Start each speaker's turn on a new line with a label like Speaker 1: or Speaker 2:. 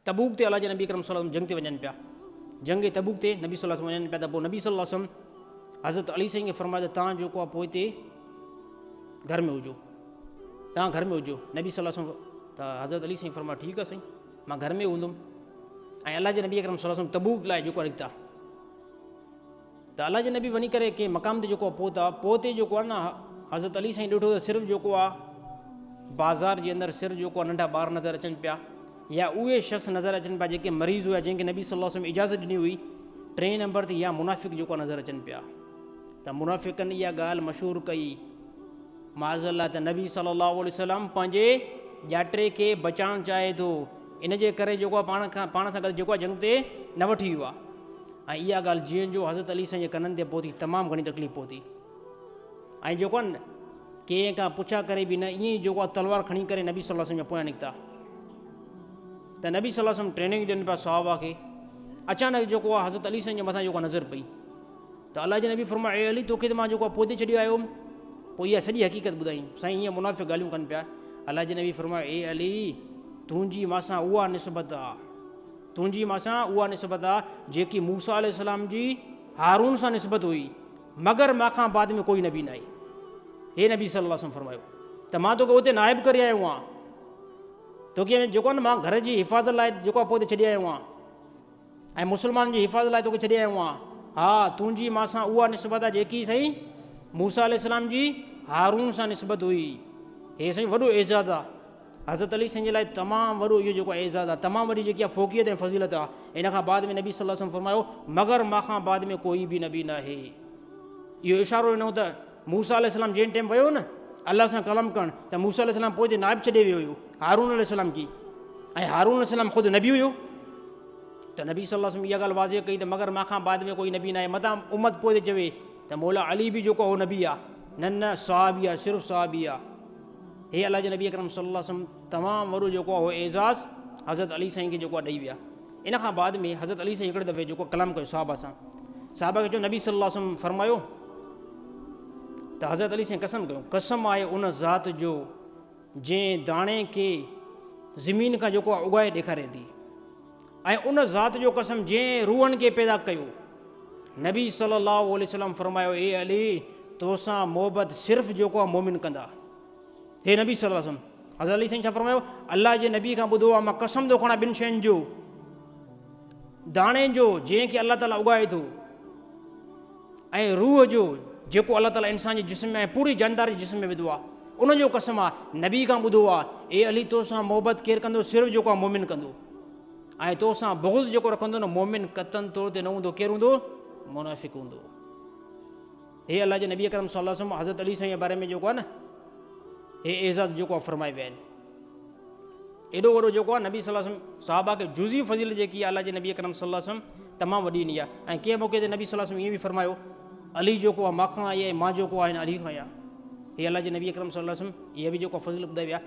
Speaker 1: تبوڪ تي الله جي نبي اڪرم صلي الله عليه وسلم جنگ تي وڃن پيا. جنگ تبوڪ تي نبي صلي الله عليه وسلم وڃن پيا ته پوء نبي صلي الله عليه وسلم حضرت علي سائين کي فرمايو ته تان جيڪو آهي پوئتي گهر ۾ هجو، تان گهر ۾ هجو. نبي صلي الله عليه وسلم ته حضرت علي سائين فرمايو ٺيڪ آهي سائين مان گهر ۾ هوندم. ۽ الله جي نبي اڪرم صلي الله عليه وسلم تبوڪ لاء جيڪو نڪتا ته الله جي نبي وڃي ڪري ڪنهن مقام تي جيڪو پهتا، پوئتي جيڪو آهي نه حضرت علي سائين ڏٺو ته صرف جيڪو آهي بازار جي اندر صرف جيڪو آهي ننڍا ٻار نظر اچن پيا يا اهي شخص نظر اچن پيا جيڪي مريض هيا جنهن کي نبي صلي الله عليه وسلم اجازت ڏني هئي. ٽئين نمبر تي يا منافق جيڪو نظر اچن پيا ته منافقن اها ڳالهه مشهور ڪئي معاذ الله ته نبي صلي الله عليه وسلم پنهنجي ڄاٽي کي بچائڻ چاهي ٿو، ان جي ڪري جيڪو پاڻ کان پاڻ سان گڏ جيڪو جنگ تي نه وٺي ويو آهي. ۽ اها ڳالهه جيئن جو حضرت علي سائين جي ڪنن تي پهتي تمام گهڻي تڪليف پهتي ۽ جيڪو آهي ڪنهن کان پڇا ڪري به نه ائين ئي جيڪو آهي تلوار کڻي ڪري نبي صلي الله عليه وسلم جي پويان نڪتا ته نبي صلي الله عليه وسلم ٽريننگ ڏين پيا صحابه کي. اچانڪ جيڪو آهي حضرت علي سائين جي مٿان جيڪو نظر پئي ته الله جي نبي فرمايو اي علي توکي ته مان جيڪو آهي پوئتي ڇڏي آيو هوم. پوء اها سڄي حقيقت ٻڌائين سائين ائين منافق ڳالهيون ڪن پيا. الله جي نبي فرمايو اي علي تنهنجي مان سان اها نسبت آ، تنهنجي مان سان اها نسبت آ جيڪي موسيٰ عليه السلام جي هارون سان نسبت هئي، مگر مان کان بعد ۾ ڪوئي نبي ناهي. هي نبي صلي الله عليه وسلم فرمايو ته مان توکي اتي نائب ڪري آيو آهيان، توکي جيڪو آهي نه مان گهر جي حفاظت لاء جيڪو آهي پوئتي ڇڏي آيو آهيان ۽ مسلمانن جي حفاظت لاء توکي ڇڏي آيو آهيان. ها تنهنجي مان سان اها نسبت آهي جيڪي سائين موسيٰ عليه السلام جي هارون سان نسبت هئي. هي سائين وڏو اعزاز آهي حضرت علي سائين جي لاء، تمام وڏو اهو جيڪو اعزاز آهي، تمام وڏي جيڪي آهي فوقيت ۽ فضيلت آهي. ان کان بعد ۾ نبي صلي الله عليه وسلم فرمايو مگر مان کان بعد ۾ ڪوئي به نبي ناهي. اهو اشارو ڏنو ته موسيٰ عليه السلام جنهن ٽيم ويو نه الله سان ڪلام ڪرڻ ته موسيٰ عليه السلام پوئتي نائب ڇڏي ويو هيو هارون عليه السلام کي، ۽ هارون عليه السلام خود نبي هيو. ته نبي صلي الله عليه وسلم اها ڳالهه واضح ڪئي ته مگر مان کان بعد ۾ ڪوئي نبي ناهي. متان امت پوئتي چوي ته مولا علي به جيڪو هو نبي آهي، نه نه صحابي آهي، صرف صحابي آهي. هي الله جي نبي اڪرم صلي الله عليه وسلم تمام وڏو جيڪو آهي اهو اعزاز حضرت علي سائين کي جيڪو آهي ڏئي ويا. ان کان بعد ۾ حضرت علي سائين هڪڙي دفعي جيڪو ڪلام ڪيو صحابه سان، صحابه کي چيو نبي صلي الله عليه وسلم فرمايو ته حضرت علي سائين قسم ڪيو، قسم آهي ان ذات جو جنهن داڻي کي زمين کان جيڪو آهي اگائي ڏيکاري ٿي، ۽ ان ذات جو قسم جنهن روحن کي پيدا ڪيو. نبي صلي الله عليه وسلم فرمايو اي علي توسان محبت صرف جيڪو آهي مومن ڪندا. هي نبي صلي الله عليه وسلم حضرت علي سائين ڇا فرمايو الله جي نبي کان ٻڌو آهي مان قسم ٿو کڻان ٻن شين جو، داڻي جو جنهن کي الله تعالي اگائي ٿو ۽ روح جو جيڪو الله تعالي انسان جي جسم ۾ ۽ پوري جاندار جي جسم ۾ وڌو آهي ان جو قسم آهي. نبي کان ٻڌو آهي اي علي توسان محبت ڪير ڪندو؟ صرف جيڪو آهي مومن ڪندو، ۽ توسان بغض جيڪو رکندو نه مومن قطعاً طور تي نه هوندو، ڪير هوندو؟ منافق هوندو. هي الله جي نبي اڪرم صلي الله عليه وسلم حضرت علي سائين جي باري ۾ جيڪو آهي نه هي اعزاز جيڪو آهي فرمائي ويا آهن. ايڏو وڏو جيڪو آهي نبي صلي الله عليه وسلم صحابه کي جزئي فضيلت جيڪي آهي الله جي نبي اڪرم صلي الله عليه وسلم تمام وڏي ڏني آهي. ۽ ڪنهن موقعي تي نبي صلي الله عليه وسلم ائين به فرمايو علي جيڪو آهي مان کان آهي ۽ مان جيڪو آهي علي کان آهيان. هي الله جي نبي اڪرم صلي الله عليه وسلم اها به جيڪو فضيلت ٻڌائي ويا.